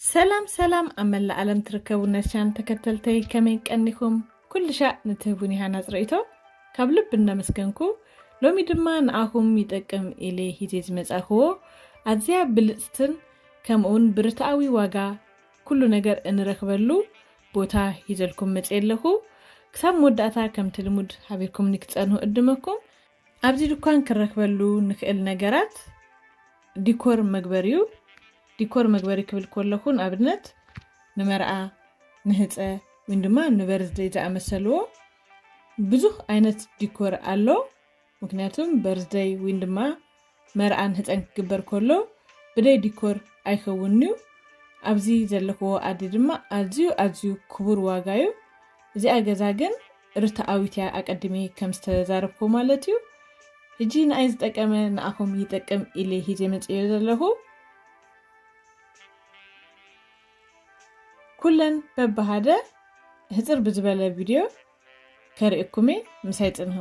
ሰላም ሰላም፣ ኣብ መላእ ዓለም ትርከቡ ነሻን ተከተልተይ ከመይ ቀኒኹም? ኩሉ ሻዕ ንትህቡን ይሃናጽ ርእይቶ ካብ ልብ እናመስገንኩ፣ ሎሚ ድማ ንኣኹም ይጠቅም ኢለ ሂዜ ዝመጻእክዎ ኣዝያ ብልጽትን ከምኡውን ብርትኣዊ ዋጋ ኩሉ ነገር እንረኽበሉ ቦታ ሂዘልኩም መጽየ ኣለኹ። ክሳብ መወዳእታ ከምቲ ልሙድ ሃቢርኩምኒ ክትጸንሁ እድመኩም። ኣብዚ ድኳን ክረኽበሉ ንኽእል ነገራት ዲኮር መግበሪ እዩ። ዲኮር መግበሪ ክብል ከለኹ ንኣብነት ንመርዓ፣ ንህጸ፣ ወይ ድማ ንበርዝደይ ዝኣመሰልዎ ብዙሕ ዓይነት ዲኮር ኣሎ። ምክንያቱም በርዝደይ ወይ ድማ መርዓን ህጸን ክግበር ከሎ ብደይ ዲኮር ኣይኸውን እዩ። ኣብዚ ዘለኽዎ ኣዲ ድማ ኣዝዩ ኣዝዩ ክቡር ዋጋ እዩ። እዚኣ ገዛ ግን ርትኣዊት እያ፣ ኣቀድሜ ከም ዝተዛረብኩ ማለት እዩ። ሕጂ ንኣይ ዝጠቀመ ንኣኹም ይጠቅም ኢለ ሂዜ መጽዮ ዘለኹ። ኩለን በብሃደ ህጽር ብዝበለ ቪድዮ ከርእየኩም'የ፣ ምሳይ ጽንሑ።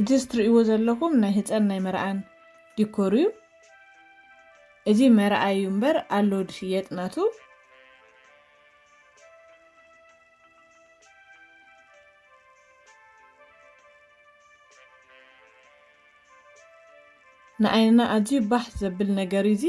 እዚ እትርእይዎ ዘለኹም ናይ ህጸን ናይ መርዓን ዲኮር እዩ። እዚ መርዓ እዩ እምበር ኣሎ ድሽየጥ ናቱ። ንዓይንና ኣዝዩ ባህ ዘብል ነገር እዩ እዚ።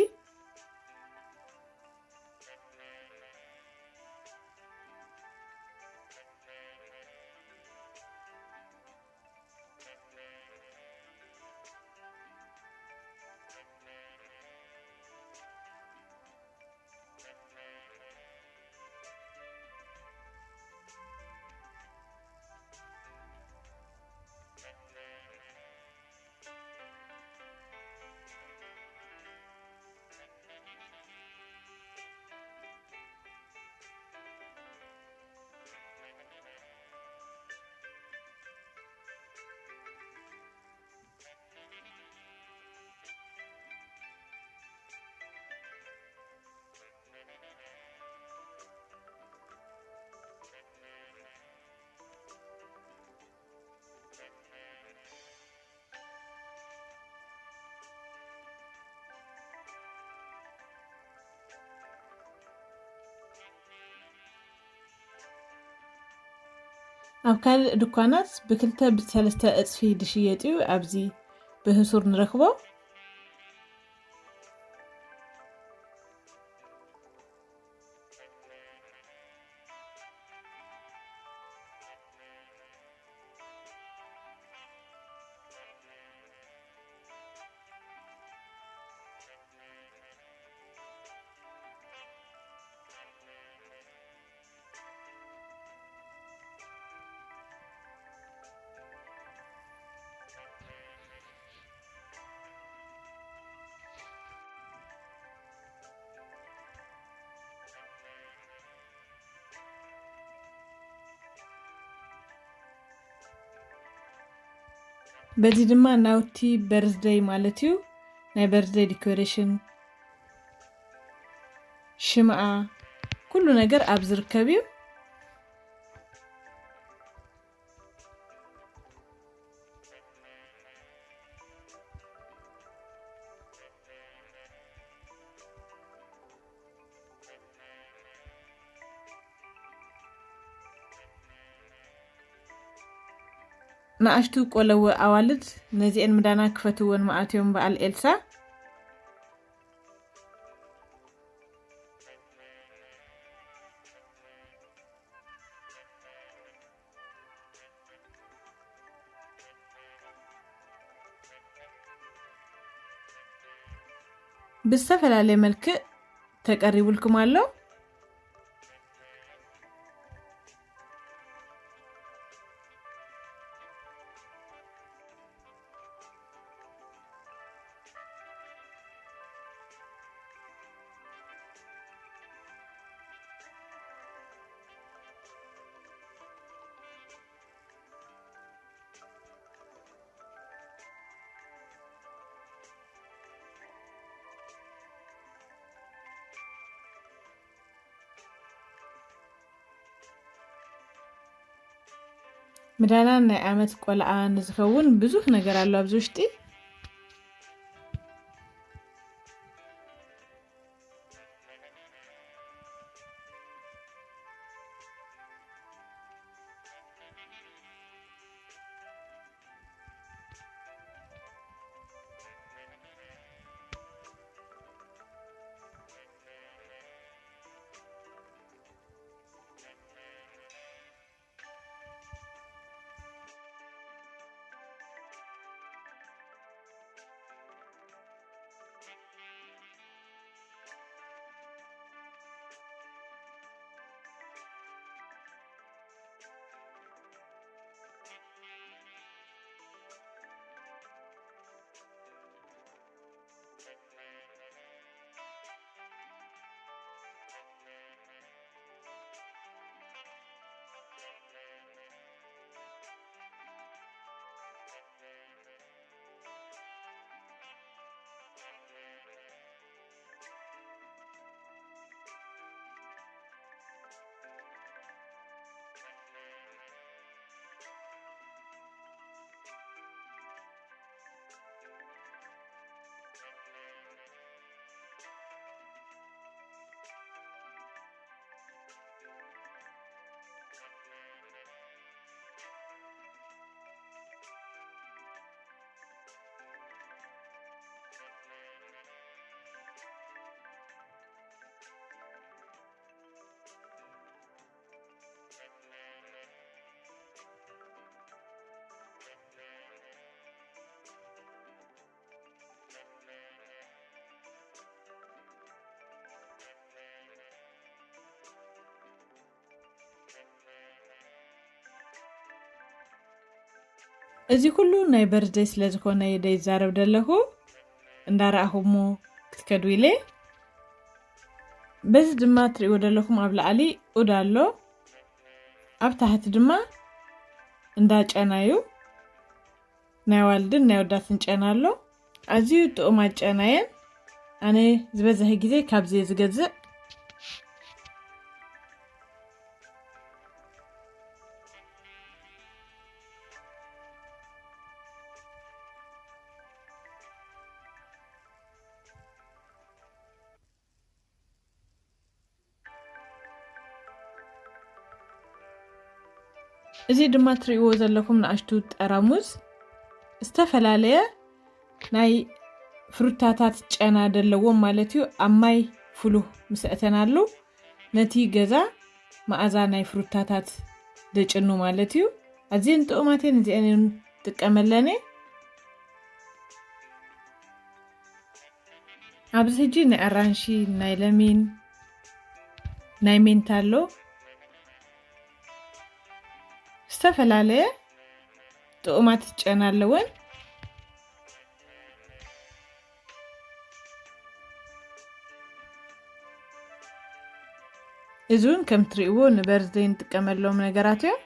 ኣብ ካልእ ድኳናት ብክልተ ብሰለስተ እጽፊ ድሽየጥ እዩ፣ ኣብዚ ብህሱር ንረኽቦ። በዚ ድማ ናውቲ በርዝደይ ማለት እዩ፣ ናይ በርዝደይ ዲኮሬሽን፣ ሽምዓ፣ ኩሉ ነገር ኣብ ዝርከብ እዩ። ንኣሽቱ ቆለወ ኣዋልድ ነዚኤን ምዳና ክፈትወን መዓት እዮም በዓል ኤልሳ። ብዝተፈላለየ መልክዕ ተቀሪቡልኩም ኣሎ። ምዳናን ናይ ዓመት ቆልዓ ንዝኸውን ብዙሕ ነገር ኣሎ ኣብዚ ውሽጢ። እዚ ኩሉ ናይ በርዝደይ ስለ ዝኾነ እየ ዘይዛረብ ዘለኹ፣ እንዳረኣኹሞ ክትከዱ ኢለ። በዚ ድማ ትሪእዎ ዘለኹም ኣብ ላዕሊ ኡድ ኣሎ፣ ኣብ ታሕቲ ድማ እንዳ ጨና እዩ። ናይ ዋልድን ናይ ወዳትን ጨና ኣሎ። ኣዝዩ ጥዑማት ጨና እየን። ኣነ ዝበዝሐ ግዜ ካብዚ እየ ዝገዝእ። እዚ ድማ ትሪእዎ ዘለኹም ንኣሽቱ ጠራሙዝ ዝተፈላለየ ናይ ፍሩታታት ጨና ዘለዎም ማለት እዩ። ኣብ ማይ ፍሉህ ምስ ኣእተናሉ ነቲ ገዛ መኣዛ ናይ ፍሩታታት ደጭኑ ማለት እዩ። ኣዝየን ጥዑማት እየን፣ እዚአን እየን ጥቀመለን እየ። ኣብዚ ሕጂ ናይ ኣራንሺ፣ ናይ ለሚን፣ ናይ ሜንታ ኣሎ። ዝተፈላለየ ጥዑማት ጨና ኣለወን። እዚ እውን ከም ትሪእዎ ንበርዝደይ ንጥቀመሎም ነገራት እዮም።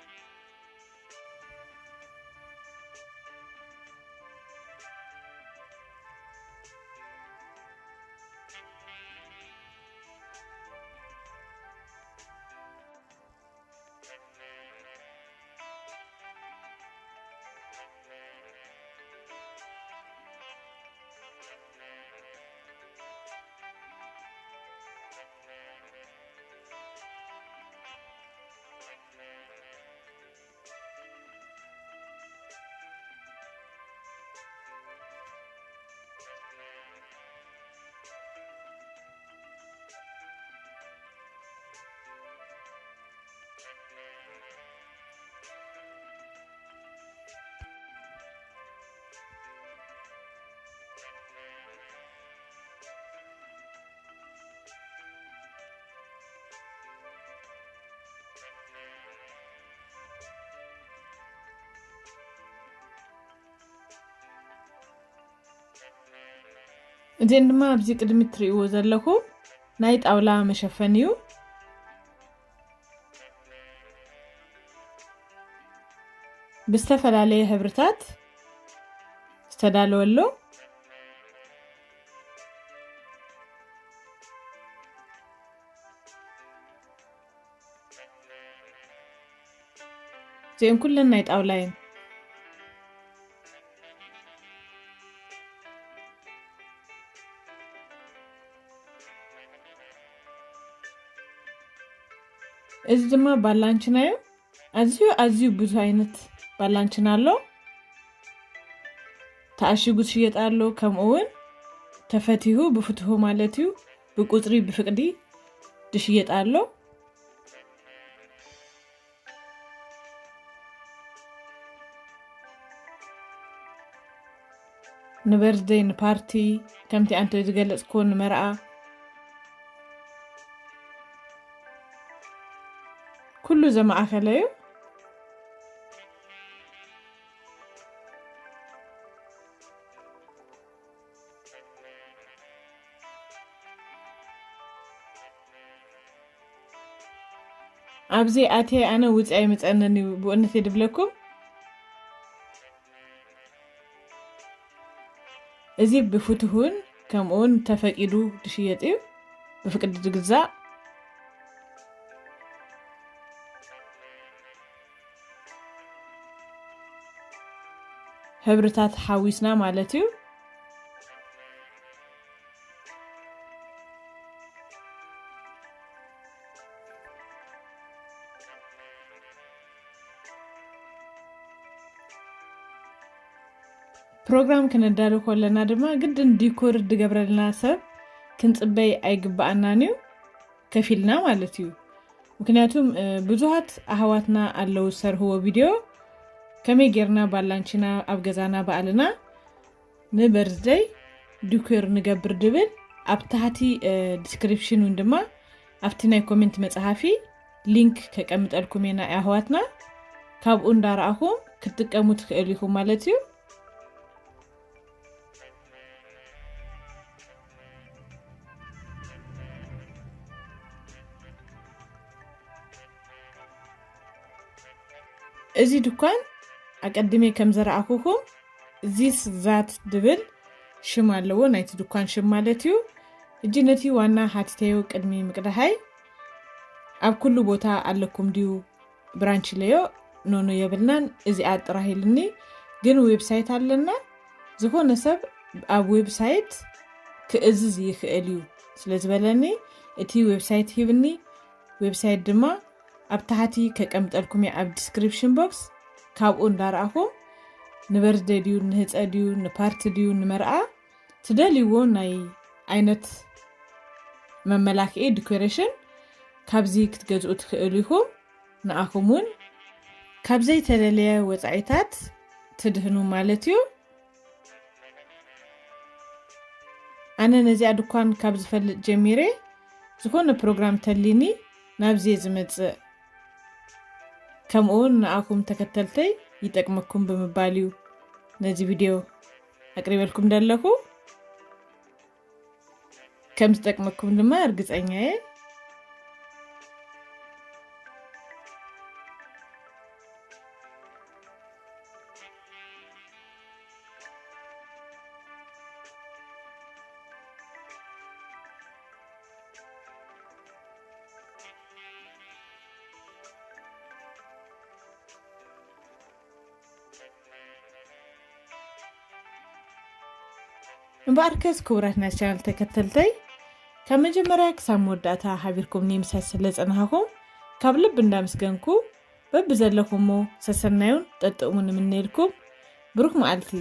እዚን ድማ ኣብዚ ቅድሚ ትሪእዎ ዘለኹም ናይ ጣውላ መሸፈኒ እዩ። ብዝተፈላለየ ሕብርታት ዝተዳለወ ኣሎ። እዚኦም ኩለን ናይ ጣውላ እየን። እዚ ድማ ባላንችና እዩ። ኣዝዩ ኣዝዩ ብዙሕ ዓይነት ባላንችና ኣሎ። ተኣሽጉ ዝሽየጥ ኣሎ፣ ከምኡ እውን ተፈቲሁ ብፍትሁ ማለት እዩ፣ ብቁፅሪ ብፍቅዲ ዝሽየጥ ኣሎ። ንበርዝደይ፣ ንፓርቲ፣ ከምቲ ኣንተ ዝገለጽክዎ ንመርዓ፣ ኩሉ ዘማእከለ እዩ። ኣብዚ ኣትየ ኣነ ውፅእ ኣይምፀንን እዩ ብእውነት ድብለኩም። እዚ ብፍትሁን ከምኡውን ተፈቂዱ ዝሽየጥ እዩ፣ ብፍቅዲ ዝግዛእ። ሕብርታት ሓዊስና ማለት እዩ። ፕሮግራም ክነዳሉ ከለና ድማ ግድን ዲኮር ዝገብረልና ሰብ ክንጽበይ ኣይግብኣናን እዩ። ከፊልና ማለት እዩ። ምክንያቱም ብዙሃት ኣህዋትና ኣለዉ ዝሰርህዎ ቪድዮ ከመይ ጌርና ባላንቺና ኣብ ገዛና ባዕልና ንበርዝደይ ዲኮር ንገብር ድብል ኣብ ታህቲ ዲስክሪፕሽን እውን ድማ ኣብቲ ናይ ኮሜንት መጽሓፊ ሊንክ ከቀምጠልኩም እየ ናይ ኣህዋትና። ካብኡ እንዳረኣኹም ክትጥቀሙ ትኽእል ኢኹም ማለት እዩ። እዚ ድኳን ኣቀድሜ ከም ዘረኣኹኹም ዚስ ዛት ድብል ሽም ኣለዎ፣ ናይቲ ድኳን ሽም ማለት እዩ። እጂ ነቲ ዋና ሃቲተዮ ቅድሚ ምቅዳሃይ ኣብ ኩሉ ቦታ ኣለኩም ድዩ? ብራንች ለዮ ኖኖ የብልናን፣ እዚኣ ጥራህ ኢልኒ። ግን ዌብሳይት ኣለና፣ ዝኾነ ሰብ ኣብ ዌብሳይት ክእዝዝ ይኽእል እዩ ስለ ዝበለኒ እቲ ዌብሳይት ሂብኒ። ዌብሳይት ድማ ኣብ ታሕቲ ከቀምጠልኩም እየ ኣብ ዲስክሪፕሽን ቦክስ። ካብኡ እንዳረኣኹም ንበርዝደይ ድዩ ንህፀ ድዩ ንፓርቲ ድዩ ንመርዓ ትደልይዎ ናይ ዓይነት መመላክዒ ዲኮሬሽን ካብዚ ክትገዝኡ ትኽእሉ ኢኹም። ንኣኹም እውን ካብ ዘይተለለየ ወፃኢታት ትድህኑ ማለት እዩ። ኣነ ነዚኣ ድኳን ካብ ዝፈልጥ ጀሚረ ዝኾነ ፕሮግራም ተሊኒ ናብዚ እየ ዝመፅእ። ከምኡ እውን ንኣኹም ተከተልተይ ይጠቅመኩም ብምባል እዩ ነዚ ቪድዮ ኣቅሪበልኩም ዘለኹ። ከም ዝጠቅመኩም ድማ እርግፀኛ እየ። እምበኣርከስ ክቡራት ናይ ቻነል ተከተልተይ ካብ መጀመርያ ክሳብ መወዳእታ ሓቢርኩምኒ ምሳይ ስለ ዝጸናሕኩም ካብ ልቢ እንዳመስገንኩ በብዘለኹሞ ሰሰናዩን ጠጥእሙን እምነየልኩም። ብሩክ መዓልቲ።